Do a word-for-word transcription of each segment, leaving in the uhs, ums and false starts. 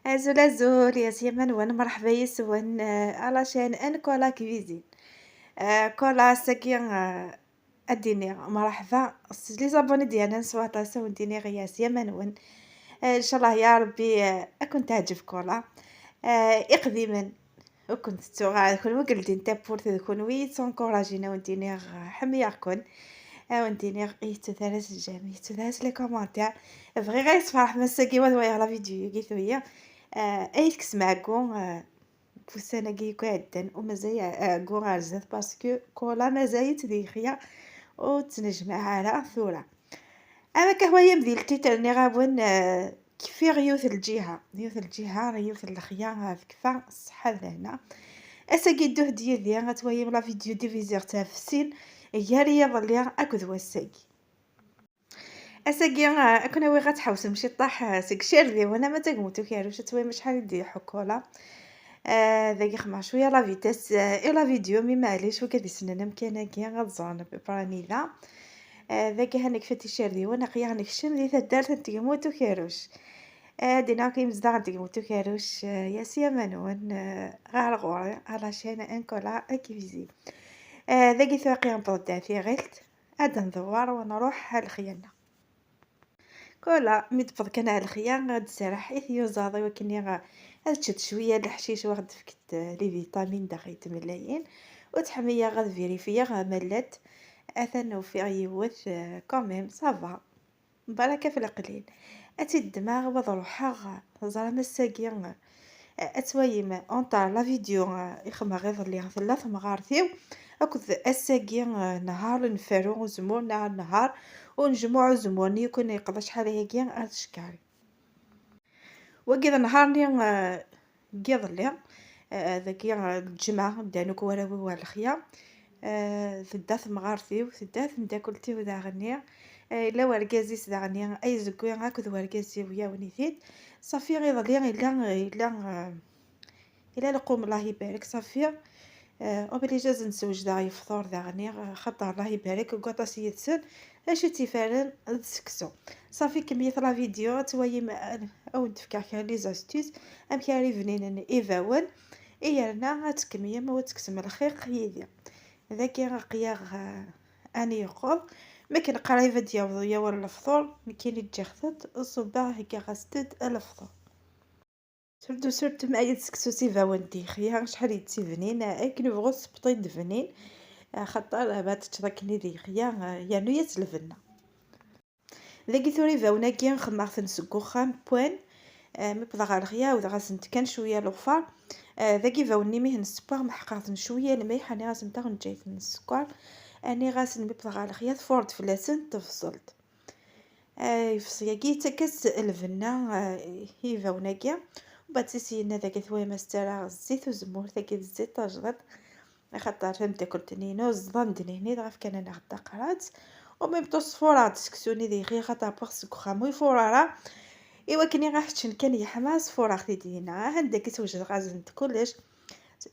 Azul, azul, yes, yemma-nwen, merḥba yes-wen, eh, à la chaîne N Cola Cuisine. Eh, Cola, ass-agi, eh, ad d-iniɣ merḥba s les abonnés d-yernan s waṭas, ad wen-d-iniɣ yes, yemma-nwen. Eh, ncallah ya Rebbi, eh, ad ken-teɛǧeb Cola. Eh, iqdimen, ur ken-tettuɣ ara, d kunwi i yeldin tawwurt, d kunwi i yettunkurajin, ad wen-d-iniɣ, eh, ḥemmleɣ-ken. Ad wen-d-iniɣ, yettut ara s j'aime, yettut ara s les commentaires. Bɣiɣ ad iyi-tesferḥem ass-agi, wa d wayeɣ la vidéo-agi tuya. Eh, ad yi-tekksem ɛeggu, eh, n wussan-agi akk iɛeddan, u mazal ɛeggu ar zdat, parce que Cola mazal-itt di lexya, ur tt-nejmeɛ ara tura. Am akka twayam di ltitre nniɣ-awen, eh, kfiɣ yiwet n lǧiha, yiwet n lǧiha, yiwet n lexya, eh, tekfa ṣṣeḥḥa d lehna. Ass-agi ddut-d yid-i ad twayam la vidéo divisée ɣef sin, gar yiḍelli akked wass-agi. Ass-agi, eh, ad ken-awiɣ ad tḥewsem ciṭṭaḥ, eh, seg Icirdiwen ama d Tagmut Ukerruc, ad twayem acḥal i d-iḥekku Cola. Eh, dagi xemmeɣ cwiya la vitesse, eh, i la vidéo, mi maɛlic, wigad yessnen amkan-agi ad ẓren à peu près anida. Eh, dagi ha nekfa-d Icirdiwen, aql-aɣ nekcem di taddart n Tagmut Ukerruc. Eh, dinna akk imezdaɣ n Tagmut Ukerruc, eh, yes, yemma-nwen, eh, ɣer ɣur-i, à la chaîne N Cola Cuisine. Eh, dagi tura aql-aɣ newweḍ-d ar tiɣilt, ad d-ndewwer u nruḥ ar lexya-nneɣ. Cola, mi d-tewweḍ kan ar lexya, ad d-tserreḥ i tiyuzaḍ i wakken ad teččet cwiya n leḥcic, u ad aɣ-d-tefket, eh, les vitamines daxel tmellayin. U tḥemmel-aɣ ad vérifier ma llant. Atan ufiɣ yiwet, eh, quand même, ça va. Baraka ɣef leqlil. Ad tt-id-ddmeɣ u ad ruḥeɣ. Teẓram ass-agi, eh, ad twayem, entre la vidéo, eh, i xedmeɣ iḍelli, tella temɣart-iw, akked ass-agi, eh, nehar nferru uzemmur, neɣ nehar u nejmuɛ uzemmur-nni yakk i neqḍa acḥal ayagi ar tcekkari. Wagi d nnhar-nni, eh, n yiḍelli, eh, dagi, eh, lǧemɛa, ddan akk warraw-iw ɣer lexya. Eh, tedda temɣart-iw, tedda temdakelt-iw daɣenni. Eh, yella wergaz-is daɣenni, ay zegwi akked wergaz-iw, yawen-it-id. Safi iḍelli, yella, yella, eh, yella lqum, Allah ibarek, safi. Eh, obligé ad sen-sewjdeɣ yefṭur daɣenni, eh, xaṭer, Allah ibarek, deg waṭas yid-sen, acu tt-iferren d seksu. Safi, kemmlet la vidéo, ad twayem, eh, ad wen-d-fkeɣ kra les astuces, amek ara ibninen ibawen, i yerna ad tkemmlem u ad tekksem lxiq yid-i. Dagi aql-aɣ, eh, ad nyeqqeḍ. Mi akken qrib ad d-yaweḍ yawal lefṭur, nekkini ǧǧiɣ-t-id, ṣubbeɣ heggaɣ-as-d lefṭur. Surtout, surtout ma yella seksu s ibawen d yixya, acḥal yettibnin, akken yebɣu tsebṭ-it d bnin, axaṭer ma teččeḍ akken i d yixya, yernu-yas lbenna. Dagi tura ibawen-agi xemmeɣ-ten seg uxxam, pwan, eh, mi wwḍeɣ ɣer lexya, ɛawdeɣ-asen-d kan cwiya lufar. Eh, dagi ibawen-nni mi ten-ssewweɣ, meḥqeɣ-ten cwiya lmelḥ, rniɣ-asen taɣenǧayt n sskeṛ, rniɣ-asen mi wwḍeɣ ɣer lexya, tfuṛ-d fell-asen tebṣelt. Eh, yefṣel-agi yettak-as lbenna, eh, i yibawen-agi. Mbeɛd si syenna dagi twayem ad s-ttarraɣ zzit uzemmur, tagi d zzit tajdiṭ. Axaṭer tameddakelt-nni inu ẓḍan-d nehni, dɣa fkan-aneɣ-d taqrat. U même temps sfureɣ-d seksu-nni d yixya, axaṭer wwiɣ-t seg uxxam ur ifuṛ ara. I wakken i ɣ-ḥeččen kan yeḥma, sfureɣ-t-id dinna. Aha, dagi swejdeɣ-asen-d kullec.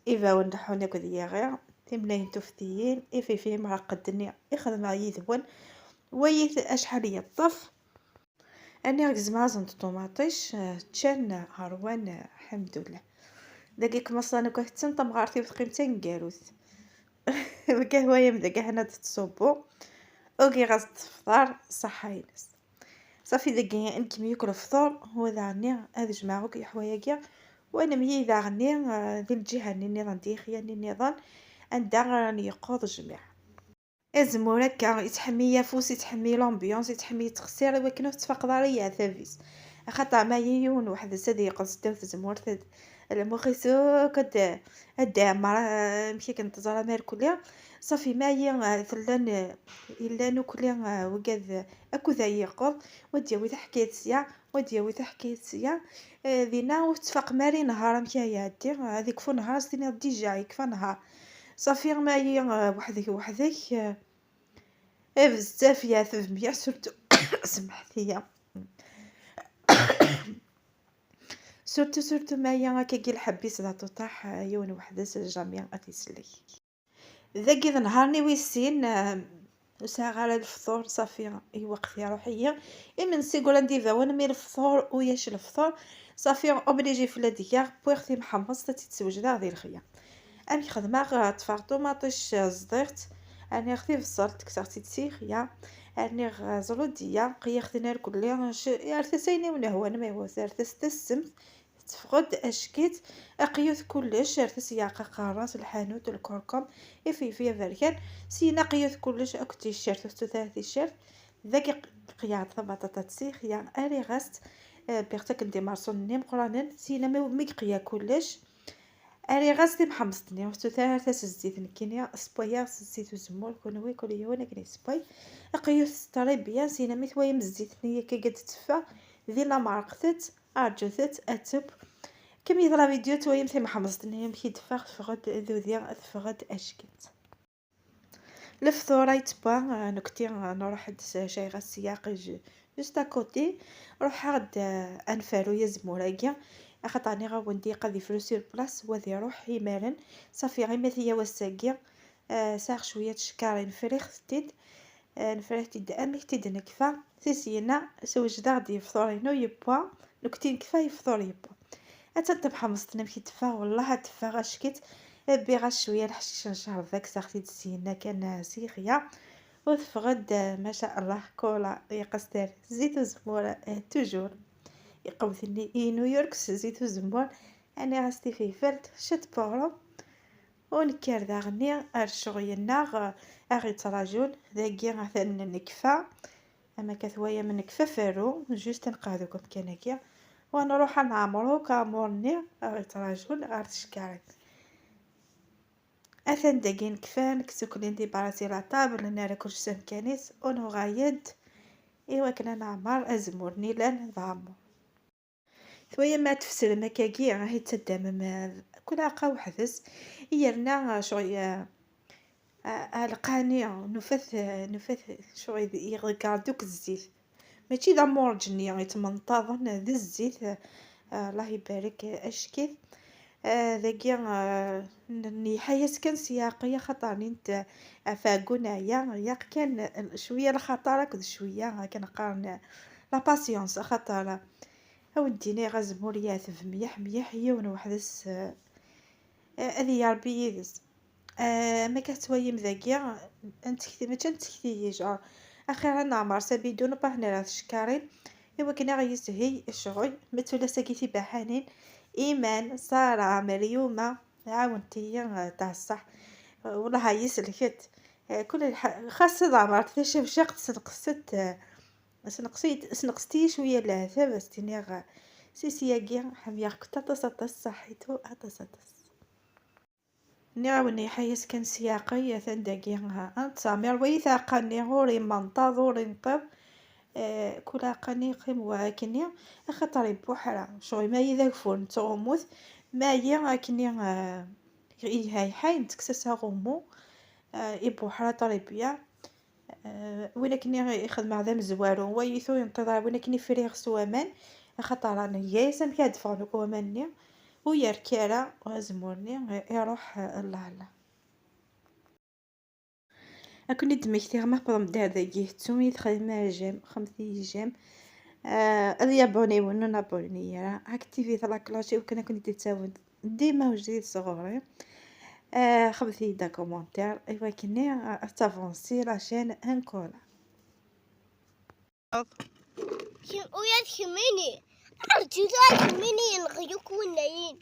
Ibawen leḥḥun akked yiɣi, timnayin tuftiyin, ififi imreqq-d-nni i xedmeɣ yid-wen. Wayit acḥal yeṭṭef. Rniɣ gezmeɣ-asen-d ṭumaṭic, eh, ččan, eh, ṛwan, eh, ḥemdullah. Dagi kmaṣan akk tetten, tamɣart-iw teqqim d taneggarut. Lkahwa-yam dagi ḥna d-tettṣubbu. Ugiɣ-as-d tefṭar, ṣṣeḥḥa-ines. Safi dagi, nekkem yakk lefṭur, wa daɣenni ad jemɛeɣ akk yeḥwa-yagi, wa nemyey daɣenni, eh, di lǧiha-nni nniḍen, di yixya-nni nniḍen, anda ara nyeqquḍ jmiɛ. Azemmur akka, yettḥemmi afus, yettḥemmi l'ambiance, yettḥemmi yettqeṣṣir i wakken ur tettfaqeḍ ara i yiɛtab-is. Axaṭer ma yiwen weḥd-s ad yeqqel seddaw tzemmurt, ad, lmux-is akk ad, ad d-iɛemmer, ah, amek akken teẓram irkelli. Safi, ma yi, ah, tellan, ah, illan ukli, ah, wigad, ah, akud ay yeqqeḍ, wa d-yawi taḥkayt sya, wa d-yawi taḥkayt sya. Eh, dinna ur tettfaqem ara i nnhar amek ara iɛeddi, ah, ad ikfu nnhar, s tiniḍ déjà yekfa nnhar. Safi, ma yi, ah, weḥd-k, weḥd-k, ah, Eh, bezzaf yeɛteb mliḥ, surtout, semḥet-iyi. Surtout, surtout ma aya akkagi lḥebb-is d aṭuṭaḥ, yiwen weḥd-s, jamais ad t-isellek. Dagi d nnhar-nni wis sin, eh, ur sɛiɣ ara lefṭur, safi, i lweqt iruḥ-iyi. Imensi ggran d ibawen, mi lefṭur, ulac lefṭur, Ṣafi, obligé fell-i ad geɣ, wwiɣ timḥemmeẓt ad tt-id-swejdeɣ di lexya. Amek xedmeɣ? Ṭṭfeɣ ṭumaṭic, eh, ẓḍiɣ-tt, rniɣ tibṣelt, kkseɣ-tt-id si lexya, rniɣ, eh, ẓrudiya, qeyyaɣ-ten irkelli, c-, ar tasa ayen i wen-hwan, ma iwet ar tas tassemt, teffeɣ-d ack-itt, aqyut kullec, ar tas yeɛqa aqerras, lḥanut, lkurkum, ifeyfey aberkan, syin aqyut kullec akked ticcert, ur tettu ara ticcert, dagi qeyyaɣ-d tabaṭaṭat si lexya, rriɣ-as-tt, eh, wwiɣ-tt akken d imerṣunen imeqranen, syin mi, mi yeqya kullec, rriɣ-as timḥemmeẓt-nni, ur tettu ara tassezzit, nekkini ssewwayeɣ s zzit uzemmur, kunwi kul yiwen akken yessewway, aqyut s ṭṭribya, syin mi twalim zzit-nni akka i d-teffeɣ, dinna merqet-tt, rǧut-tt ad teww. Kemmlet la vidéo, twalim timḥemmeẓt-nni amek i d-teffeɣ, teffeɣ-d d udi, teffeɣ-d ack-itt. Lefṭur-a yettewwa, eh, nekkti, eh, nruḥ-d s-, sɛiɣ ssiyaq j-, juste à côté. Ruḥeɣ-d, eh, ad nferru azemmur-agi, axaṭer nniɣ-awen-d ilaq ad ifru sur place, wa ad iruḥ imaren. Ṣafi, imi ata-ya wass-agi, eh, sɛiɣ cwiya n tcekkarin, friɣ-tent-id, eh, nefra-t-id amek t-id-nekfa. Si syin-a, swejdeɣ-d lefṭur-inu yewwa, nekkti nekfa, lefṭur yewwa. Atan timḥemmeẓt-nni amek i d-teffeɣ, wellah ad teffeɣ ack-itt. Bbiɣ-as cwiya leḥcic n ccerba, kkseɣ-t-id syin-a kan, eh, si lexya. Ur teffeɣ-d, eh, maca Allah, kula yeqqes-d ar zzit uzemmur, eh, toujours. Iqewwet-nni i New York s zzit uzemmur, rniɣ-as tififelt, cwiṭ n uɣrum. U nekker daɣenni ar ccɣel-nneɣ, eh, aɣ-yettrajun. Dagi atan nekfa, am akka twalam nekfa ferru, juste ad nqeɛɛed akk amkan-agi, u ad nruḥ ad neɛmer akk aɛmur-nni aɣ-yettrajun ɣer tcekkarin. Atan dagi nekfa, nekkes akk les débarras si la table, nerra kullec s amkan-is, u nuɣal-d i wakken ad neɛmer azemmur-nni yellan d aɛmur. Twalam ma tfeslem akkagi, ahi tettaddamem, eh, kul aɛeqqa weḥd-s, yerna, eh, ccɣel, eh, eh, alqani, nufa-t, eh, nufa-t ccɣel iḍegger-d akk zzit. Mačči d amurǧ-nni yettmenṭaḍen d zzit, eh, Allah ibarek, eh, ack-it. Eh, dagi, eh, n-, nniḥa-yas kan s yeɛqel, axaṭer nint, eh, ɣef ɛeggun ɛya, yaq kan, eh, cwiya lxaṭer akked cwiya, akken qqaren, eh, la patience, axaṭer, eh, a wen-d-iniɣ azemmur yeɛteb mliḥ mliḥ, yiwen weḥd-s, eh, eh, ad iyi-Ṛebbi yid-s. Eh, ma akka tettwalim dagi, ad ntekti, mačči ad ntekti yejɛer. Axir ad neɛmer s abidun, pas nerra ticekkarin, i wakken ad aɣ-yeshil ccɣel, ma d tullas-agi tibaḥanin, Iman, Sara, Meryuma, ɛawent-iyi, eh, taṣṣaḥ. Eh, wellah ɛyiɣ s lkett. Eh, kul lḥ-, xas ad ɛemreɣ tacabcaqt, sneqset, eh, sneqsit-, sneqset-iyi cwiya n leɛtab, as-ttiniɣ, eh, si syagi, ḥemmleɣ-kent aṭas, aṭas, ṣaḥit aṭas, aṭas. Nniɣ-awen, iḥa-yas kan s yeɛqel, atan dagi, ha, ad nettɛemir wayt aɛeqqa-nni, ur imenṭaḍ, ur inṭiḍ, eh, kul aɛeqqa-nni yeqqim wa akkenni, axaṭer ibuḥra, ccɣel ma yid ageffur nettɣummu-t, ma yi akkenni, eh, yehayḥay, nettekkes-as aɣummu, eh, ibuḥra ṭribya. Eh, win akken i, i xedmeɣ d amezwaru, wayit ur yenṭiḍ ara, win akken i friɣ s waman, axaṭer nga-yas amek ad d-ffɣen akk waman-nni, ur yerki ara azemmur-nni, eh, iruḥ, eh, llala. Ad ken-id-mmektiɣ ma tewwḍem-d ar dagi, ttun i txedmem j'aime, xedmet-iyi j'aime. Eh, ad yabuniwen, ur nabuni ara. Activez la cloche i wakken ad ken-id-yettawen dima ujdid sɣur-i. Eh, xedmet-iyi-d akumentaṛ, i wakken ad tavansi la chaîne encore. Kem-, ula d kemmini. Rǧu tura d kemmini yenɣi akk winnayen.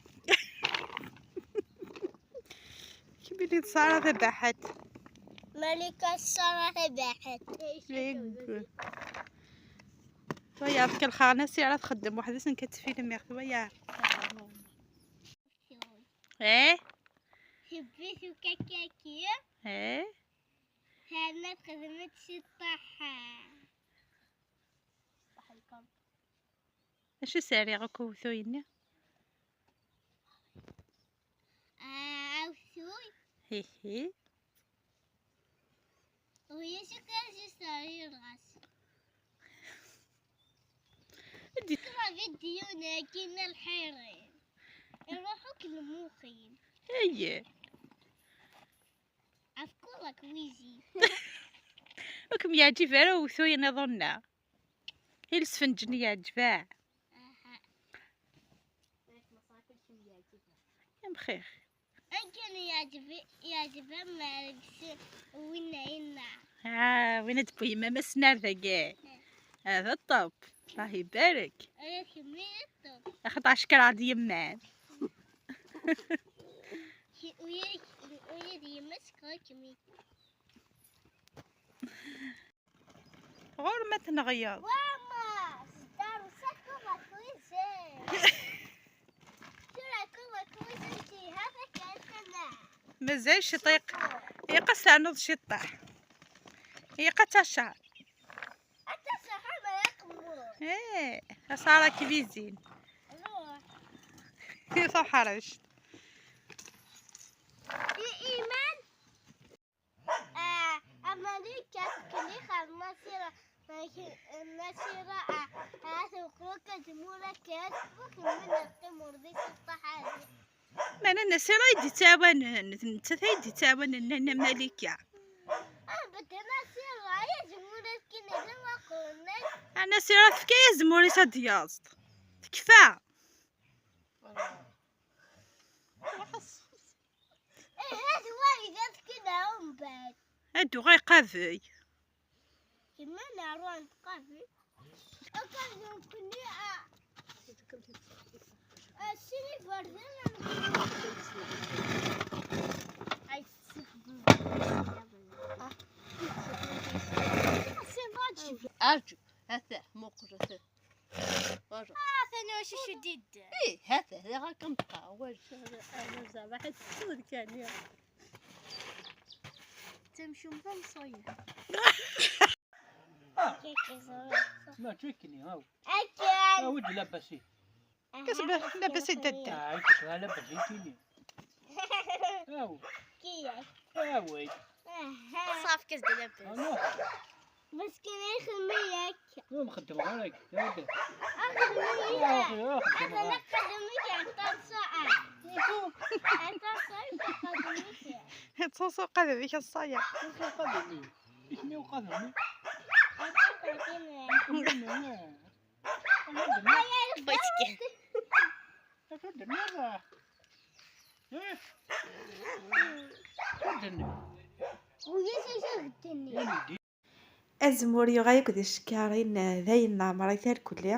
Kemmini d Sara Tabaḥat. Malika d Sara Tabaḥat. Yegg. Tura, yak lxarna si ara txeddem weḥd-s, nekk ad tfilmiɣ, tura. Eh? Tebbi-t ukakaki. Eh? Terna txedmet ciṭṭaḥ. Acu sɛiɣ akk uwtuy-nni? Ah, awtuy. Hihi. Ulac akk acu sɛiɣ ɣas. Tura vidéo-nni-agi n lḥirin. Iruḥ akk lmuxi. Eye. Af kulak wizi. Ur kem-yeɛǧib ara uwtuy niḍen-a? I lesfenǧ-nni yeɛǧeb-aɣ. Aha. Am xir. Akken yeɛjeb, yeɛjeb am rregsi winna yenna. Ah, win ad d-tewwi yemma-m ass-nni ar dagi. Hada ṭṭeb. Allah ibarek. Ala kemmi i ṭṭeb. Axaṭer cekreɣ-d yemma-m. Ula d yemma-s cekreɣ kemmi. Ɣur-m ad tenɣiyeḍ. Wama, zdaru saku ma kuizen. Tura ku ma kuizen ti hada kan kana. Mazal ciṭiq. Ilaq ad s-ternuḍ ciṭṭaḥ. Ilaq ad tacaṛ. Ad tacaṛ ama yaqmur. Eh, aṣara kwizin. Ruḥ. Iruḥ ḥrect. I iman. Ah, Amalika tekli xer Nasira, Nasira, ah, ah, tuqruk azmur akka, ur kemmel qqim ur di ṣṣeṭṭaḥ ara. Meɛna Nasira ay d-yettɛawanen, d nettat ay d-yettɛawanen Nna Malika. Ah, bada Nasira, ay azmur akken d awaqrun-ik. Ah, Nasira, tefka azmur-is ad d-yaẓ. Tekfa. Eh, ad wayeḍ ad kna umbeɛd. Ad uɣal qabel. Kemma neɛru ad nqabel. Akka d nekkni, ah, ah, sin iberdan ad nqabel. Ay, tessexdem. Ah. Arǧu, ata, muqel, ata. Ata. Ah, tani wacu cudid. Eh, ata, da ɣakem tqawel. Ana zaba ḥed tud kani. Tamcum tamṣoyet. Ma trekni, aw. Akken. Aw, d labasi. Kasba, labasi dadda. Ah, ikes, ah, labasi kini. Aw. Kiyek. Aw, wait. Aha. Ṣaf kas de labas. Ano? Meskin ixemmem yakk. Ur nxeddem ara yakk. Axemmem yakk. Axemmem yakk. Axemmem yakk. Aṭas saɛa. Aṭas saɛa, axemmem yakk. Ttṣuṣu qadem-ik a ṣṣaya. Ttṣuṣu qadem-ik. Isem-iw qadem-ik. Aṭas saɛa. Axemmem yakk. Bɣiɣ kan. Axemmem yakk. Eh? Axemmem yakk. Ulac acu ɣ-d-tenniḍ. Azemmur yuɣal akk d icekkaṛen, eh, d ayen n leɛmer i tarkuli.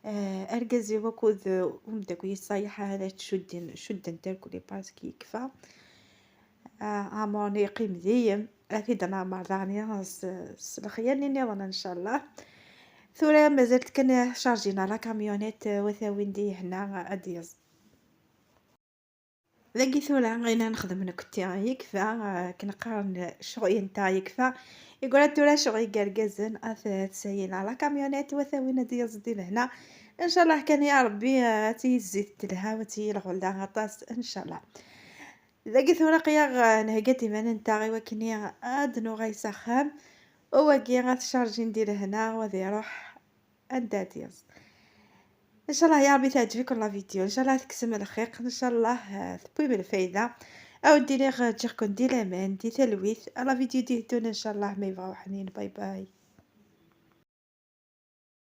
Eh, argaz-iw akked, eh, umeddakel-is ṣayeḥ ad cudden, cudden tarkuli parce que yekfa. Eh, aɛmur-nni yeqqim diyem, ad t-id-neɛmer daɣen s, s lexyal-nni nniḍen, ncallah. Tura mazal-t kan, eh, chargin ar la camionnette, eh, wa t-awin di hna, eh, ad d-yaẓ. Dagi tura ɣina nexdem nekkti yekfa, eh, akken qqaren ccɣel-nteɣ yekfa. Yegra tura ccɣel n yergazen, ad t-sayin ar la camionnette, wa t-awin ad d-yaẓ di lehna. Ncallah kan ya Rebbi, eh, ad tt-yizzi telha, wa tt-yilɣu lda aṭas, ncallah. Dagi tura aql-aɣ, eh, nhegga-d iman-nteɣ i wakken ad nuɣal s axxam. U wagi ad t-chargin di lehna, wa ad iruḥ anda ad yaẓ. Ncallah ya Rebbi teɛǧeb-iken la vidéo, ncallah tekksem lxiq, ncallah, eh, tewwim lfayda. Aw d-iniɣ, eh, ǧǧiɣ-ken di laman, di talwit, à la vidéo d-iteddun ncallah ma yebɣa uḥnin. Bye bye.